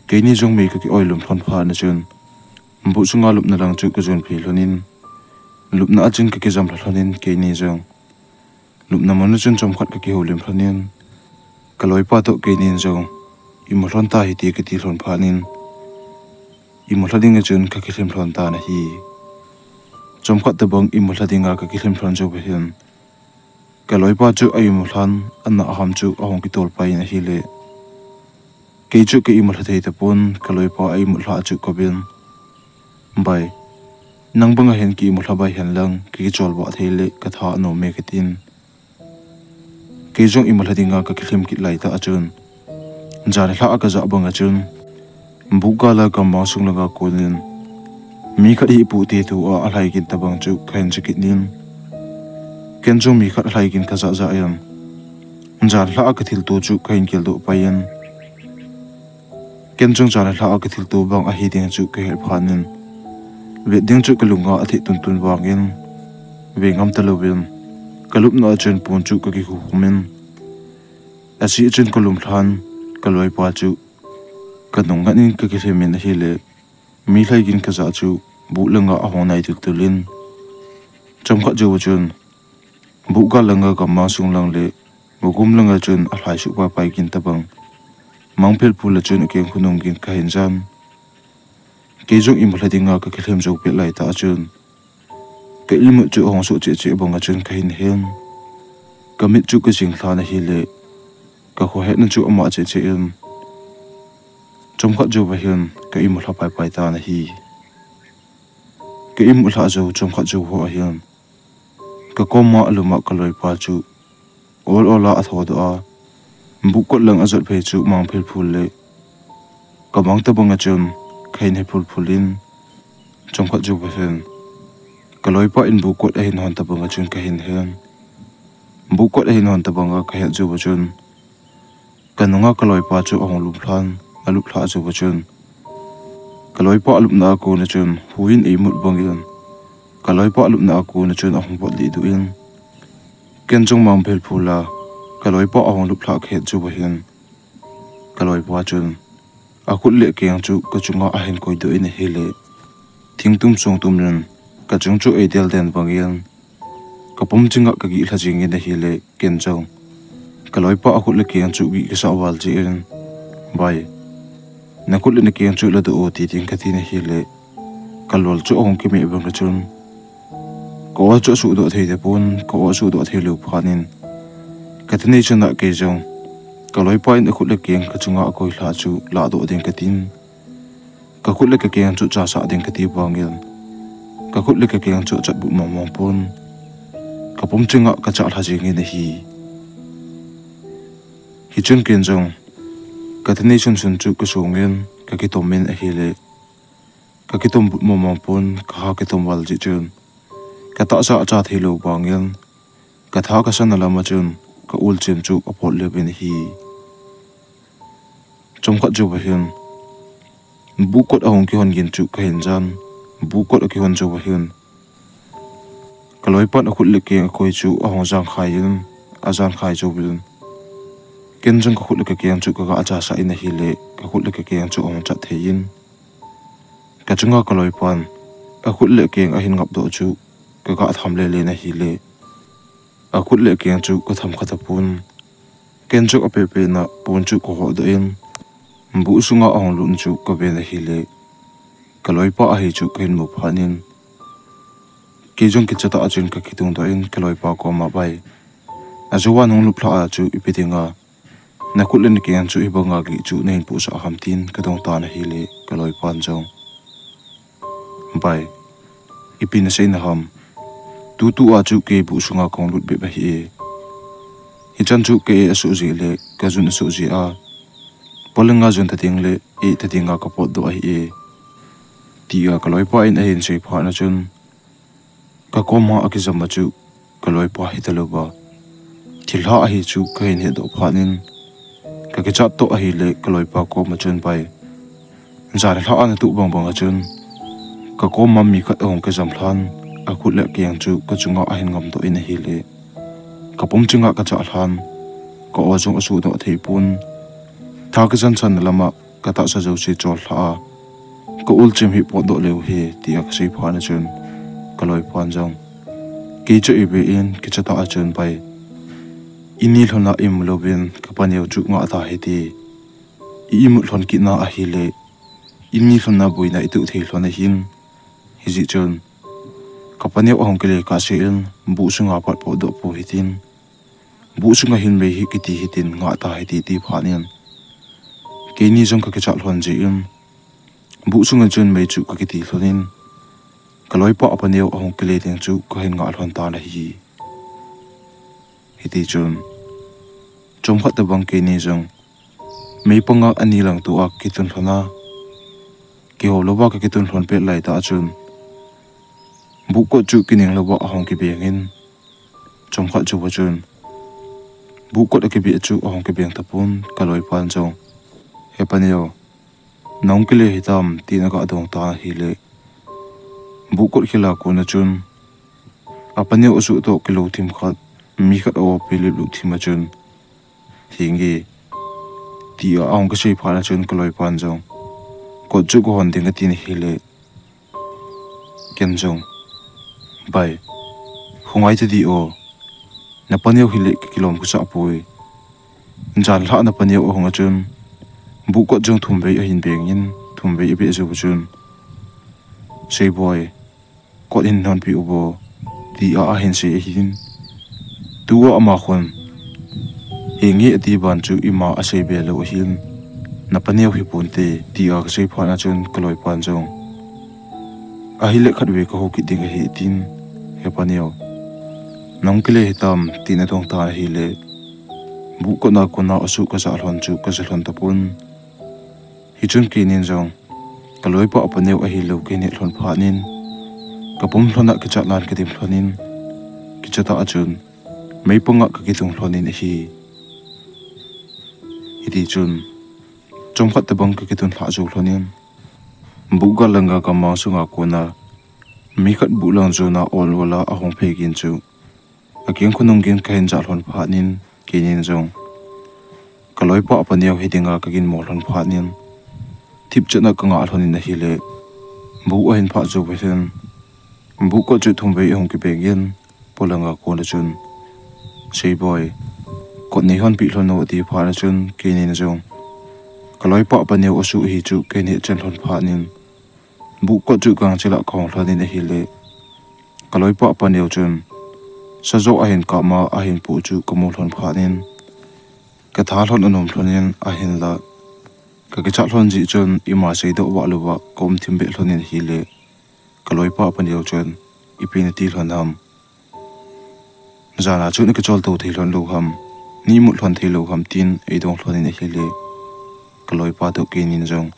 keini jong mei kaki-oi lum lhon phat na chun, bu sunga lupna lang chu kajon phei lhon in, lupna a chun kakijam lha lhon in, keini jong lupna mun a chun chomkhat kakihoulim lhon in, kaloipa toh keinin jong imu lhon ta hite kati lhon phat in, imu lha dinga chun kakilhem lhon tan ahi. Chomkhat tobang imu lha dinga kakilhem lhon jou va hin, kaloipa chu a imu lhan ana ham chu ahung kitol pai in ahile, kei chu ka imu lha thei tapon, kaloipa a imu lha chu kaven, Bai, nang banga hin ki imu lha bai hen lang, kakicholvah thei le katha anom e, katin. Kei jong imu lha dinga kakilhem kit laitah a chun, jan le lha a kajah banga chun, bu gal a gammang sung langa konin, mi khat hi ipu te tua alhai gin tobang chu kahin ja kit in, ken jong mi khat alhai gin kajah jah in, jan le lha a kathilto chu kahin geldoh pai in, ken jong jan le lha a kathilto bang ahi ding chu kahet phat in, vet ding chu kalunga atheh tuntun vangin, ve ngam talouvin, kalupna a chun pon chu kakikhukhum in, asih chun kalum lhan, kaloipa chu kanung ngat in kakilhem in ahile, mi lhai gin kajah chu bu langa ahung nai tultul in, chomkhat jou a chun, bu gal langa gammang sung lang le mugum langa chun alhai suh paipai gin tobang, mangphel phul a chun akeng khonung gin kahin jan. Kei jong imu lha dinga kakilhem jou pet laitah a chun, ka imut chu ahung soh cheh cheh banga chun kahin hen. Kamit chu kajing lhan ahile, kakhohetna chu ama cheh cheh in, chomkhat jou va hin ka imu lha paipai tan ahi. Ka imu lha jou chomkhat jou ho ahin, kakoma alum a kaloipa chu ol ol a athodoh a, bu kot lang ajot phei chu mangphel phul le kamang tobang a chun kahin he phul phul in, chomkhat jou va hin, kaloipa in bu kot ahin hon tobang a chun kahin hen. Bu kot ahin hon tobang a kahet jou va chun, kanunga kaloipa chu ahung lum lhan, alup lhah jou va chun, kaloipa alupna a kona chun huiyin eimut bangin, kaloipa alupna a kona chun ahung vot lih doh in, ken jong mangphel phul a kaloipa ahung lup lhah kahet jou va hin, kaloipa chun akhut le akeng chu kachunga ahin koidoh in ahile, thingtum songtum in kachung chu eidel den bangin, kapum chinga kagih lha jingin ahile, ken jong kaloipa akhut le akeng chu gih kasah val jeh in, Bai, nakhut le nakeng chu ladoh o, ti ding katin ahile, kalol chu ahung kimeh banga chun, ka-o chu asuhdoh thei tapon, ka-o asuhdoh theilou phat in, kathanei chana kei jong kaloipa in akhut le akeng kachunga akoi lhah chu lahdoh ding katin, kakhut le kakeng chu chasah ding kati vangin, kakhut le kakeng chu achat but mong mong pon, kapum chinga kachah lha jingin ahi. Hichun ken jong kathanei sunsun chu kasongin kakitom in ahile, kakitom but mong mong pon, kaha kitom val jeh chun, katahsa acha theilou vangin, katha kasana lama chun ka-ul chem chu apot leuvin ahi. Chomkhat jou va hin, bu kot ahung kihon gin chu kahin jan, bu kot akihon jou va hin, kaloipan akhut le akeng akoi chu ahung jangkhai in, ajankhai jouvin, ken jong kakhut le kakeng chu kaga chasah in ahile, kakhut le kakeng chu ahung chat thei in, Kachunga kaloipan akhut le akeng ahin ngapdoh chu kaga tham lele in ahile, akhut le akeng chu katham kha tapon, ken chu apehpeh na pon chu kahodoh in, buh sunga ahung lut chu kaven ahile, kaloipa ahi chu kahin mu phat in, kei jong kichatah a chun kakitungdoh in kaloipa koma, "Bai, ajou a nahung lup lhah a chu ipi dinga nakhut le nakeng chu hibanga gih chu nahin pohsah ham?" tin kadong tan ahile, kaloipan jong, "Bai, ipi nasei na ham? Tutu a chu kei buh sunga kahung lut bep ahi e. Hichan chu ka-eh asuh jeh le kajun asuh jeh a, polanga jun tading le eh tadinga kapotdoh ahi e," tia kaloipa in ahin sei phat na chun, kakoma akijam a chu kaloipa hitalouva thilha ahi chu kahin hetdoh phat in, kakichat toh ahile kaloipa koma chun, "Bai, jan lhah a natoh bangbang a chun kakoma mi khat ahung kijam lhan, akhut le akeng chu kachunga ahin ngamdoh in ahile, kapum chinga kachah lhan, ka-o jong asuhdoh thei pon, tha kisan channa lama katahsa jouse chollhah a, ka-ul chim hi potdoh leu hi," tia kasei phat na chun, kaloipan jong, "Kei chu ive in kichatah a chun, Bai, ini lhona imu louvin kapaneo chu ngah ta hite. I imut lhon kitna ahile, ini lhona boina itoh thei lhon ahin, hijeh chun kapaneo ahung kile kahsen buh sunga pat potdoh pou hitin, buh sunga hin mei hi kiti hitin ngah ta hite," ti phat in, keini jong kakichat lhon jeh in, buh sunga chun mei chu kakiti lhon in, kaloipa apaneo ahung kile ding chu kahin ngah lhon tan ahi. Hitichun, chomkhat tobang keini jong mei panga ani lang tua kakitun lhon a, kihou louva kakitun lhon pet laitah a chun, buhkot chu kineng louva ahung kibeng in, chomkhat jouva chun buhkot akibeh chu ahung kibeng tapon, kaloipan jong, "He paneo, nahung kile hitam?" tin aga dong tan ahile, buhkot khel a kona chun apaneo asuh toh kilou thim khat, mi khat a-o pilip lup thim a chun, "Henge," tia ahung kisei phat na chun kaloipan jong, "Kot chu kahon ding," atin ahile, ken jong, "Bai, hung ngai tadi o, napaneo hile kakilom kasah poi. Jan lhah napaneo ahung a chun buhkot jong thumvei ahin beng in, thumvei abeh jouva chun, 'Seiboi, kot hin honpeh uvo,' tia ahin sei ahin. Tua ama khun, 'Henge,' ati ban chu ima asei be lou ahin, 'Napaneo hiponte,' tia kasei phat na chun kaloipan jong, 'Ahile khatvei kahou kit ding ahi,' atin, 'He paneo, nahung kile hitam?' tin adong tan ahile, buhkot a kona asuh kajah lhon chu kaja lhon tapon. Hichun keinin jong kaloipa apaneo ahilou kahin het lhon phat in, kapum lhon a kichat lan kadim lhon in, kichatah a chun mei panga kakitung lhon in ahi. Hitichun, chomkhat tobang kakitun lhah jou lhon in, buh gal langa gamang sunga kona mi khat buh lang jona ol ol a ahung phei gin chu, akeng khonung gin kahin jah lhon phat in, keinin jong kaloipa apaneo hidinga kaginmo lhon phat in, thipchet a kangah lhon in ahile, buh ahin phah jou velen, buhkot chu thumvei ahung kibeng in, polanga kona chun, 'Seiboi, kot nei honpeh lhon o,' ati phat na chun keinin jong kaloipa apaneo asuh ahi chu kahin het chen lhon phat in, buhkot chu gangchel a kahong lhon in ahile, kaloipa apaneo chun sajoh ahin kap ma ahin poh chu kamu lhon phat in, katha lhon anom lhon in ahinla, kakichat lhon jeh chun ima seidoh vah louva kaum thim beh lhon in ahile, kaloipa apaneo chun, 'Ipi nati lhon ham? Jana chu nakichol tou thei lhon lou ham? Naimut lhon thei lou ham?' tin eidong lhon in ahile, kaloipa toh keinin jong,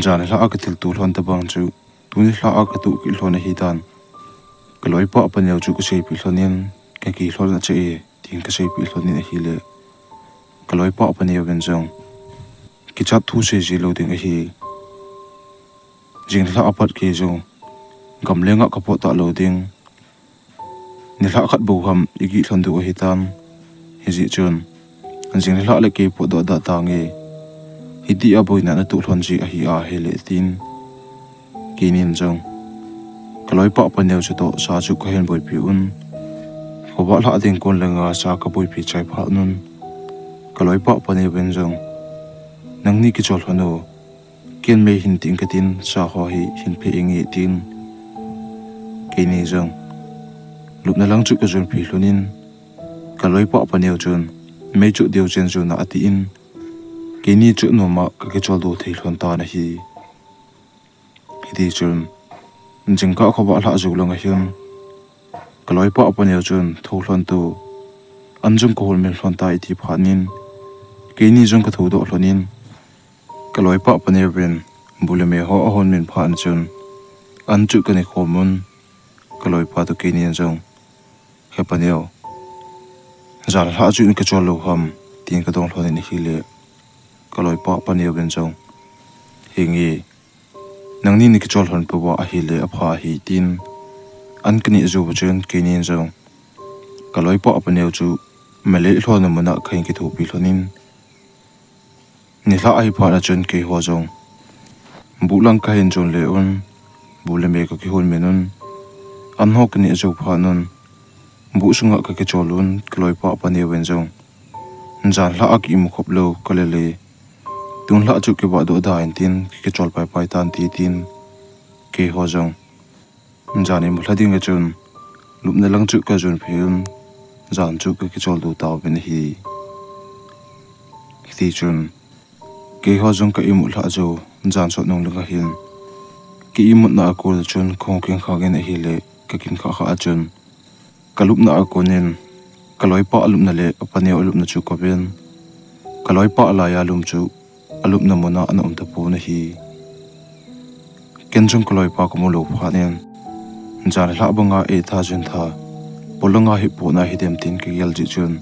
jan lhah a kathilto lhon tobang chu tuni lhah a katoh kit lhon ahitan, kaloipa apaneo chu kaseipeh lhon in, 'Kaki lhon ache e,' tin kaseipeh lhon in ahile, kaloipa apaneo vin jong, 'Kichat thu seiji lou ding ahi. Jing nilhah apat kei jong gamlenga kapot talou ding. Nilhah khat bou ham igih lhon diu ahitan. Hijeh chun, jing nilhah le kei potdoh da tange. Hitia boina natoh lhon ji ahi ahile,' tin Keinin jong kaloipa paneo chutoh sa chu kahin boipi un. Khovah lhah ding kon langa sa kaboipi chai phat un, kaloipa paneovin jong, "Nangni kichol lhon o, ken mei hin ting katin, sa ho hi hin phe inge," tin. Keini jong lupna lang chu kajon phi lhonin, kaloipa paneo chun, "Mei chu deu chen jona," atin, keini chu noma kakichol do thei lhon tan ahi. Hiti chun, jingkah khovah lhah jou lang ahin, kaloipa paneo chun, "Thou lhon tu, an jong kahol min lhon tai," ati phat in, keini jong kathou doh lhonin, kaloipa paneovin bu le me ho ahol min phat chun, an chu kane khom un, kaloipa toh keinin jong, "He paneo, jan lhah chu nakichol lou ham?" tin kadong lhonin ahile, kaloipa paneovin jong, "Henge, nangni nakichol lhon pouva ahile apha ahi," tin an kaneh jou chun keinin jong kaloipa paneo chu malei lhona muna kahin kithopi lhonin, nilhah ahi phat chun keiho jong buh lang kahin jon le un, bu le me kakihol min un, an ho kaneh jou phat un, buh sunga kakichol un, kaloipa paneovin jong, "Jan lhah a ki imu khop lou kale le, tun lhah chu kivah doh da in tin, kichol pai pai tan," ati tin, keiho jong jan imu lha ding a chun lupna lang chu kajon phi un, jan chu kakichol do tauvin ahi. Hiti chun keiho jong ka imu lhah jou, jan sot nung lang ahin, ki imutna a kon chun kahung kingkhang in ahile, kakin khah khah a chun, kalupna a konin kaloipa alupna le apaneo alupna chu kaven, kaloipa alai a lum chu alupna muna ana um tapon ahi. Ken jong kaloipa kamu lou phat in, jan lhah banga eitha juntha, polanga hi potna hidem tin kagel jeh chun,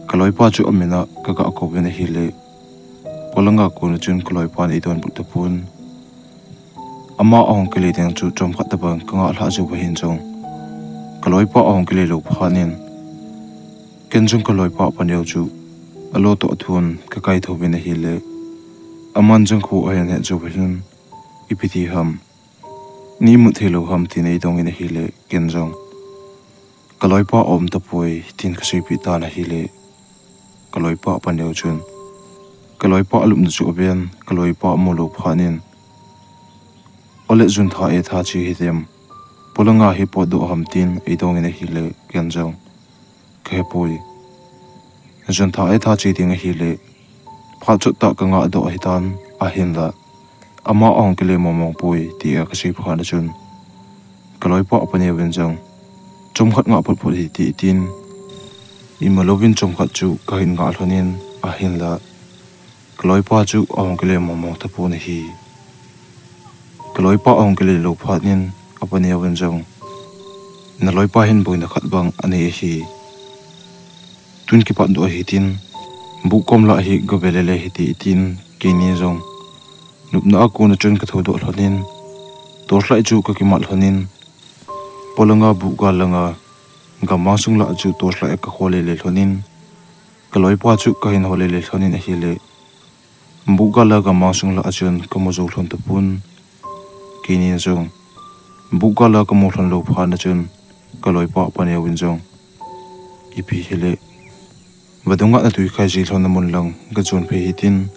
kaloipa chu amin a kaga kouvin ahile, polanga kon chun kaloipan eidonbut tapon. Ama ahung kile ding chu chomkhat tobang kanga lhah jou ahin jong, kaloipa ahung kile lou phat in, ken jong kaloipa paneo chu alo toh athun kakaithou vin ahile, aman jong kho ahin het jou ahin, "Ipi ti ham, nei imut thei lou ham?" tin eidongin ahile, ken jong, "Kaloipa aum tapoi," tin kaseipeh tan ahile, kaloipa paneo chun, kaloipa alupna chu aven, kaloipa amu lou phat in, "Ole juntha eitha che hidem, polanga hi potdoh ham?" tin eidongin ahile, ken jong, "Kahepoi. Juntha eitha che ding ahile, phat chot tah kanga doh ahitan, ahinla ama ahung kile mongmong poi," tia kasei phat chun, kaloipa paneovin jong, "Chomkhat ngah phot phot hite," tin, imu louvin chomkhat chu kahin ngah lhonin, ahinla kaloipa chu ahung kile mongmong tapon ahi. Kaloipa ahung kile lou phat in, apaneovin jong, "Naloipa hin boina khat bang anei ahi. Tun kipat doh ahi," tin, "Buh kom lah hi gave lele hite," tin, keini jong lupna a kon chun kathou doh lhonin, torchlight chu kakimat lhonin, polanga buh gal langa gammang sung lah chu torchlight a kakhol lele lhonin, kaloipa chu kahin hol lele lhonin ahile, buh gal a gammang sung lah a chun kamu jou lhon tapon. Keini jong buh gal a kamu lhon lou phat chun, kaloipa paneovin jong, "Ipi hile, vadung a natui khai ji lhonna mun lang kajon phei hitin,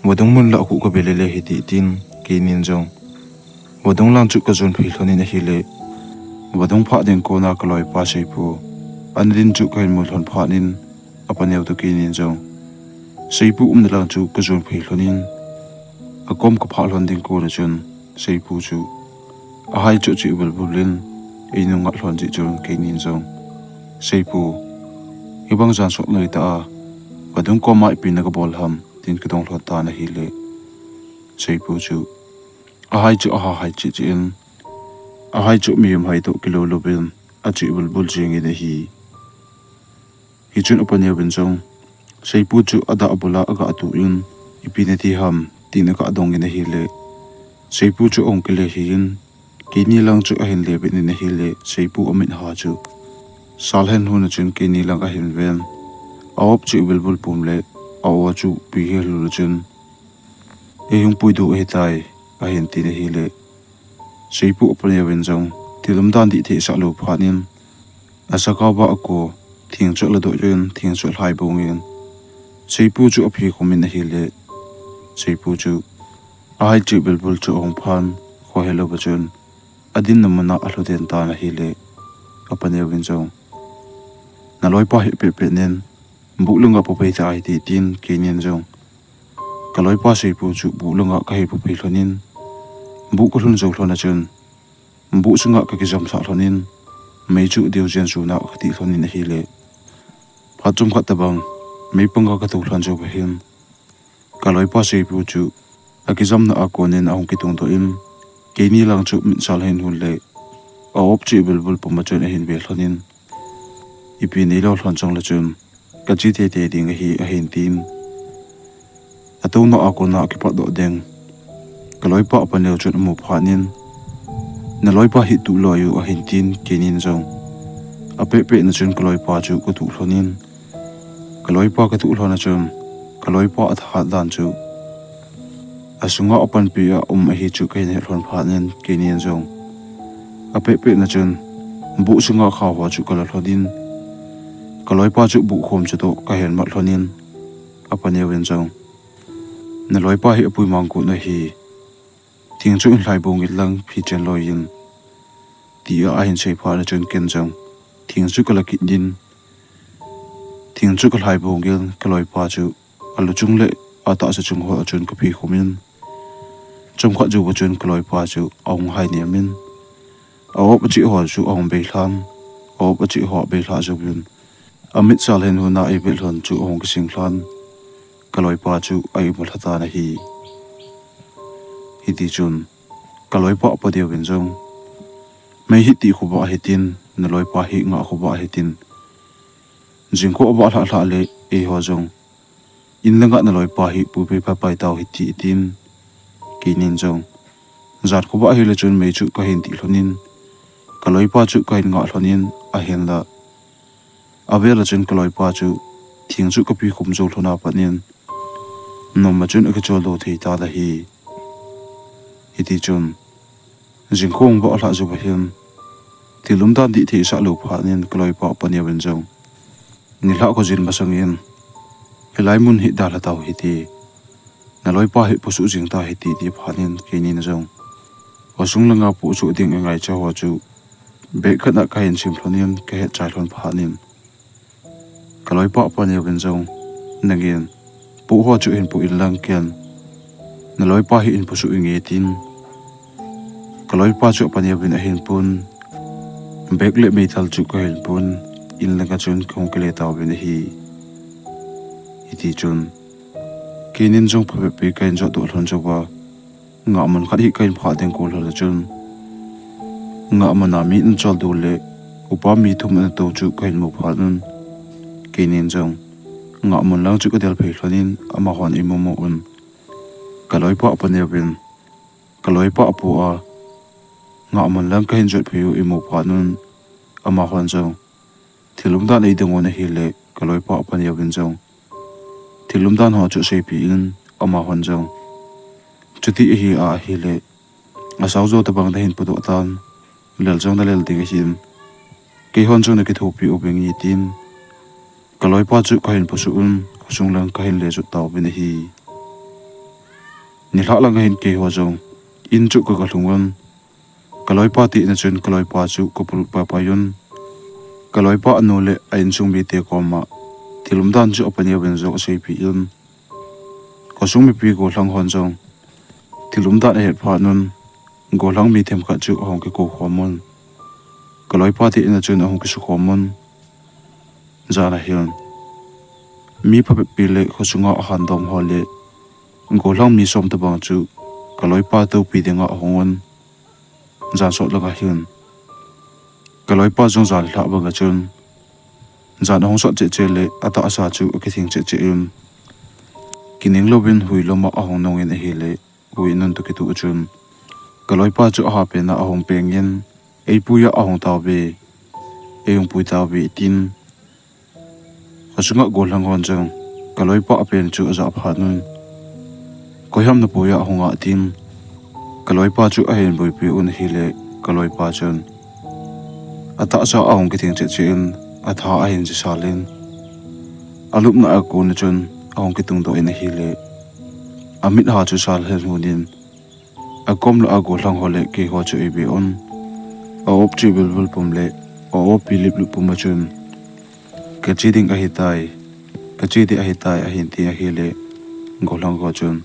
vadung mun lah khu kave lele hite," tin, keinin jong vadung lang chu kajon phei lhonin ahile, vadung phah ding kona kaloipa seipu ana din chu kahin mu lhon phat in, apaneo toh keinin jong seipu umna lang chu kajon phei lhonin, akom kaphah lhon ding kon chun, seipu chu ahai chu cheh bulbul in einung ngat lhon jeh chun, keinin jong, "Seipu, hibang jan sot ngei tah a vadung koma ipi na kabol ham?" tin kadong lhon tan ahile, seipu chu ahai chu ahahai cheh cheh in, ahai chu mihem hai toh kilou louvin acheh bulbul jengin ahi. Hichun apaneovin jong, seipu chu adah bula agah tuh in, "Ipi nati ham?" tin agah dongin ahile, seipu chu ahung kile hih in, keini lang chu ahin le vet in ahile, seipu amit ha chu sal hen lhun chun keini lang ahin ven, a-op cheh bulbul pum le a-o chu pi hel lhun chun, "Eihung puidoh ahitai," ahin tin ahile, Seipu apaneo vin jong thil umdan dih thei sah lou phat in, asakao bah a ko, thing chu ala doh in, thing chu alhai bong in, Seipu chu aphe khum in ahile, Seipu chu ahai cheh bilbul chu ahung phan, khohe lou va chun, adinna mun a alhu den tan ahile, apaneo vin jong, "Naloipa hi pehpeh nen, buh langa pu phei ta ahi," tin, keinin jong, "Kaloipa Seipu chu buh langa kahin pu phei lhon in, buh kalhun jou lhon a chun, buh sunga kakijam sah lhon in, mei chu deu jen suna kati lhon in ahile, phat chomkhat tabang, mei panga katou lhon jou va hin, kaloipa Seipu chu akijamna a konin ahung kitung doh in, keini lang chu mitsa lhin hun le a-op cheh bilbul puma chun ahin ve lhon in, ipi neilou lhon chang le chun, kache teitei ding ahi," ahin tin. Atouna a kona akipat doh ding, kaloipa apaneo chun amu phat in, "Naloipa hi tuh loi u," ahin tin, keinin jong, "Apehpeh na chun kaloipa chu katuh lhon in, kaloipa katuh lhon a chun, kaloipa athahat dan chu asunga apanpi a um ahi chu kahin het lhon phat in," keinin jong, "Apehpeh na chun, buh sunga khao ho chu kala lhon in, kaloipa chu buh khom chu toh kahin mat lhon in," apaneo vin jong, "Naloipa hi apui mang kut na hi, thing chu in lhai bong in lang phi chen loi in," tia ahin sei phat na chun ken jong, thing chu kala kit in, thing chu kalhai bong in, kaloipa chu alu chung le atahsa chung ho a chun kaphe khum in, chomkhat jou va chun kaloipa chu ahung hai nem in, a-op acheh ho chu ahung bei lhan, a-op acheh ho abei lhah jouvin, amitsa lhin hun a eivet lhon chu ahung kising lhan, kaloipa chu a-imu lha tan ahi. Hiti chun, kaloipa apaneo vin jong, "Mei hi tih khovah ahi tin, naloipa hi ngah khovah ahi tin, jingkah avah lhah lhah le, eiho jong in langa naloipa hi pu phei phapai tau hite," tin, keinin jong, "Jan khovah ahile chun mei chu kahin tih lhon in, kaloipa chu kahin ngah lhon in, ahinla avel a chun kaloipa chu thing chu kaphe khum jou lhon a pat in, nom a chun akichol doh thei tan ahi." Hiti chun, jingkah avah lhah jou va hin, thil umdan dih thei sah lou phat in kaloipa apaneo vin jong, "Nilhah kho jin masang in, hilai mun hi dalha tau hite, naloipa hi pusuh jing ta hite," ti phat in keinin jong, khosung langa pusuh ding angaicha ho chu bag khat a kahin sim lhon in kahet chai lhon phat in, kaloipa apaneo vin jong, "Nangin puh ho chu hin pu in lang ken, naloipa hi in pusuh inge," tin, kaloipa chu apaneo vin ahin pun, bag le meithal chu kahin pun, in langa chun kahung kile tauvin ahi. Hiti chun, keinin jong phabep pi kahin jot doh lhon jou va, ngahmun khat hi kahin phah ding kol lhon a chun, ngahmun a mi ana chol doh le upa mi thum ana tou chu kahin mu phat un, keinin jong ngahmun lang chu kadel phei lhon in amahon eimu mu un, kaloipa apaneo vin, kaloipa apu a, ngahmun lang kahin jot phei u eimu phat un, amahon jong thil umdan eidong un ahile, kaloipa apaneo vin jong thil umdan ho chu aseipi in, amahon jong, "Chuti ahi a ahile, asao jo tabang nahin pudoh tan, lel jong nalel ding ahin, keihon jong nakithopi u ving," tin, kaloipa chu kahin pusuh un, khosung lang kahin le jot tauvin ahi. Nilhah lang ahin keiho jong in chu kaga lhung un, kaloipa tena chun kaloipa chu kapul pai pai un, kaloipa anu le a insung mite koma thil umdan chu apaneo vin jong aseipi un, khosung mipi gollhang hon jong thil umdan ahet phat un, gollhang mi themkhat chu ahung kikou khom un, kaloipa tena chun ahung kisu khom un, jan ahin mi phabep pi le khosunga ahandom ho le gollhang mi som tabang chu kaloipa toupi dinga ahung un, jan sot langa hin kaloipa jong jan lhah banga chun jan ahung sot cheh cheh le atahsa chu akithing cheh cheh un, kining louvin hui loma ahung nung in ahile, hui nun toh kitoh chun kaloipa chu ahapena ahung peng in, "Eipui a ahung tauve, eihung pui tauve," tin, khosunga gollhang hon jong kaloipa apen chu ajah phat un, "Koiham napui a ahung a?" tin, Kaloipa chu ahin boipi un ahile, kaloipa chun atahsa ahung kithing chet chet in, atha ahin jisal in, alupna a kon a chun ahung kitungdoh in ahile, amit ha chu sal hen hun in, akom lah a gollhang ho le keiho chu eive un, a-op chu bilbil pum le a-op pi lip lip pum a chun, kache ding ahitai, kache ding ahitai ahin ti ahile, gollhang ho chun,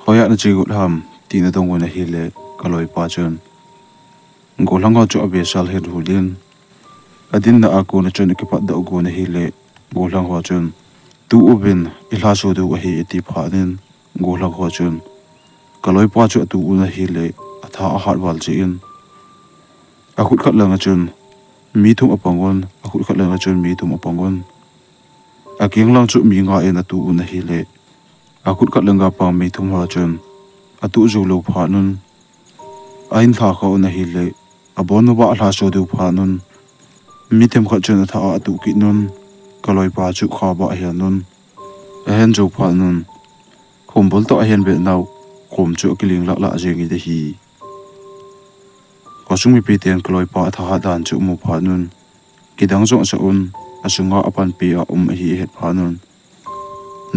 hoiya nache got ham, tin adong un ahile, kaloipa chun, gollhang ho chu ave sal hen hun in, adinna a kon a chun akipatdoh gon ahile, gollhang ho chun, tu uvin, ilha so diu ahi ati phat in, gollhang ho chun, kaloipa chu atu un ahile, atha ahat val jeh in, akhut khat lang a chun mi thum apang un, akhut khat lang a chun mi thum apang un, akeng lang chu mi nga in atu un ahile, akhut khat lang a pang mi thum ho chun atu jou lou phat un, ahin lha kha un ahile, abon uva alha so diu phat un, mi themkhat chun atha a atu kit un, kaloipa chu kha uva ahen un, ahen jou phat un, khombul toh ahen be nau, khom chu akiling lah lah jeng in ahi. Khosung mipiten kaloipa athahat dan chu amu phat un, kidang jong asah un, asunga apanpi a um ahi ahet phat un,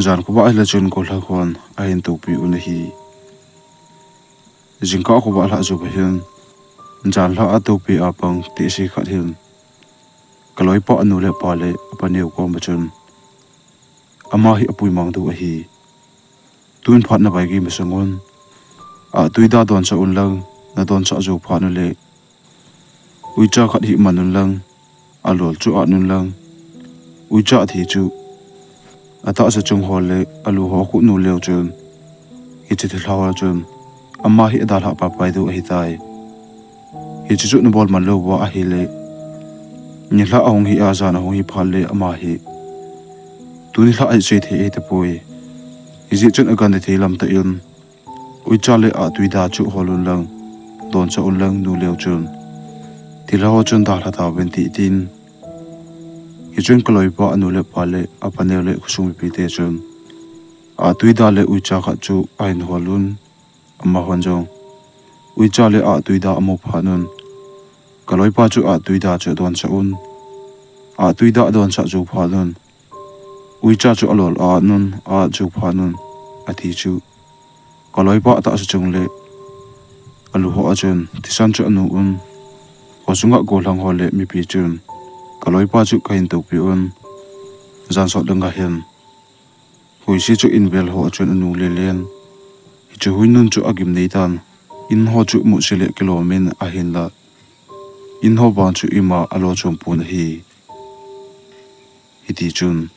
jan khovah ahile chun gollhang hon ahin toupi un ahi. Jingkah khovah lhah jou ahin, jan lhah a toupi a pang tehse khat hin, kaloipa anu le apa le apaneo koma chun, ama hi apui mang diu ahi. Tun phat navaigei masang un, ahtui da donsah un lang, nadonsah jou phat ule, uicha khat hih man un lang, alol chu at un lang, uicha athi chu atahsa chung ho le alu ho akhuh nu leu chun, hiche thilha ho chun ama hi adalhah paipai diu ahitai. Hiche chu nabol man lou uva ahile, nilhah ahung hi a jan ahung hi phat le ama hi, tuni lhah a isei thei ahitapoi. Hijeh chun agangthei lam tah in, uicha le ahtui da chu hol un lang, donsah un lang nu leu chun, thilha ho chun dalha tauvin tin, hichun kaloipa anu le apa le apaneo le khosung mipite chun, ahtui da le uicha khat chu ahin hol un, amahon jong uicha le ahtui da amu phat un, kaloipa chu ahtui da chu adonsah un, ahtui da adonsah jou phat un, uicha chu alol a at un, a at jou phat un, athi chu kaloipa atahsa chung le alu ho a chun thisan chu anu un, khosunga gollhang ho le mipi chun, kaloipa chu kahin toupi un, jan sot le nga hin, huise chu invel ho a chun anu lele in, hiche hui nun chu agimnei tan, in ho chu musi le kilom in ahinla, in ho vang chu ima alo chom pon ahi. Hiti chun,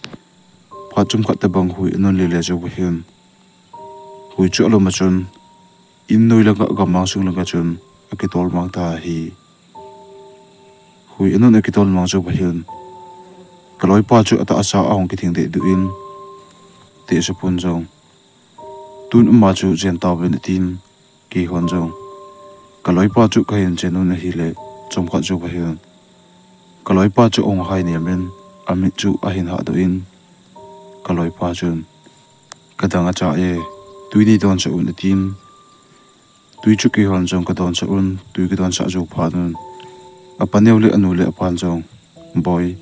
phat chomkhat tobang hui anun lele jou ahin, hui chu alom a chun, in noi langa gammang sung langa chun akitol mang ta ahi. Hui anun akitol mang jou ahin, kaloipa chu atahsa ahung kithing dehduh in, tehse pon jong, tun ama chu jen tauvin atin, keihon jong, kaloipa chu kahin jen un ahile, chomkhat jou ahin, kaloipa chu ahung hai nem in, amit chu ahin hahdoh in, kaloipa chun, kadang acha e, tui nei donsah un atin, tui chu keihon jong kadonsah un, tui kadonsah jou phat un, apaneo le anu le apan jong, boi,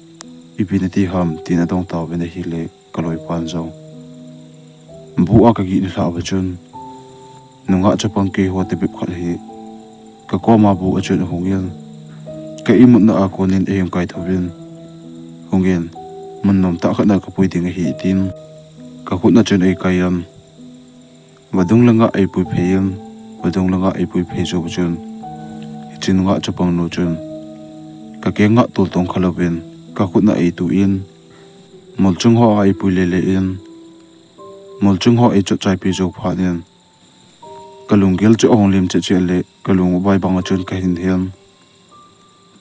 ipi nati ham, tin adong tauvin ahile, kaloipan jong, bu a kagih nilhah uva chun, nungah chapang keiho tobep khat hi kakoma bu a chun ahungin, ka imutna a konin eihung kai thouvin, hungin, mun nomtah khat na kapui ding ahi tin, kakhut na chun eikai in, vadung langa eipui phei in, vadung langa eipui phei jou chun, hiche nungah chapang nu chun, kakenga toltong khalouvin, kakhut na eituh in, mulchung ho a eipui lele in, mulchung ho eichot chaipi jou phat in, kalunggel chu ahung lim cheh cheh le, kalung uvai banga chun kahin hen.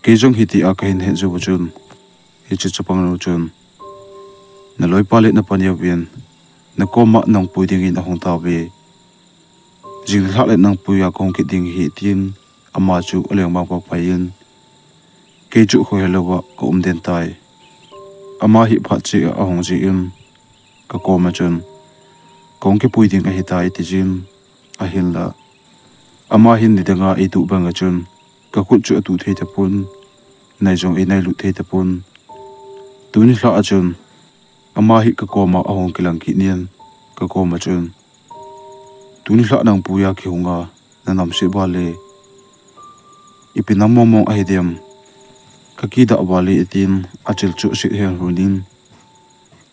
Kei jong hitia kahin het jou chun, hiche chapang nu chun, naloipa le napaneovin, nakoma nang pui dingin ahung tauve. Jing nilhah le nang puiya kahung kit ding ahi tin, ama chu alengmang paipai in, kei chu khohelouva kaum den tai. Ama hi phat cheh a ahung jeh in, kakoma chun, kahung kipui ding ahitai tijin, ahinla, Ama hin nidanga eituh banga chun, kakhut chu atuh thei tapon, nai jong einailut thei tapon. Tuni lhah a chun, ama hi kakoma ahung kilang kit nin, kakoma chun, "Tuni lhah nang puiya kihunga, nanamse vale. Ipi nam mongmong ahidem, kakidah vale," atin, achil chu aset henlhunin,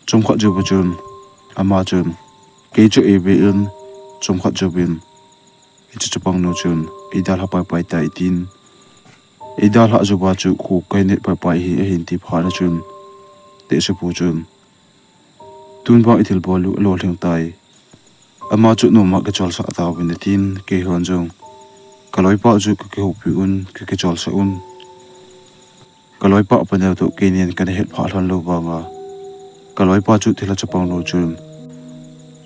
chomkhat jouva chun, ama chun, "Kei chu eive in," chomkhat jouvin, hiche chapang nu chun, "Eidalha paipai tai," tin, eidalhah jouva chu, "Khu kahin neh paipai hi," ahin ti phat a chun, tehsepu chun, "Tun vang ithilbol u alolhing tai. Ama chu noma kicholsah tauvin," atin, keihon jong, "Kaloipa chu kakihoupi un, kakicholsah un. Kaloipa paneo toh keinin kana hetphah lhon lou vanga, kaloipa chu," thilha chapang nu chun,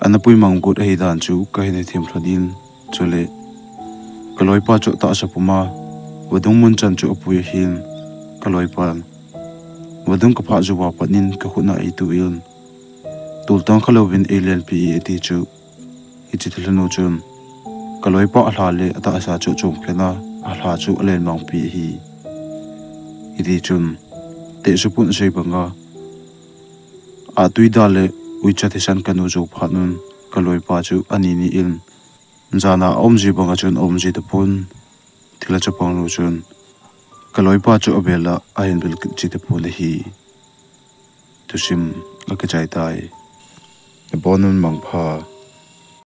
"Ana puimang got ahidan chu kahin hethem lhonin, chule kaloipa chu atahsa puma vadung mun chan chu apui ahin, kaloipan vadung kaphah jouva patnin kakhutna eituh in, toltang khalouvin eilenpi e," ati chu, hiche thilhanu chun, "Kaloipa alha le atahsa chu achomkhen a, alha chu alenmangpi ahi," ati chun, tehsepun asei banga, "Atui da le uicha thisan kanu jou phat un, kaloipa chu anini in jana aumji banga chun aumji tapon," thilha chapang nu chun, "Kaloipa chu avela ahin vil kit ji tapon ahi." Thusim akichai tai. Nabonun mangpha.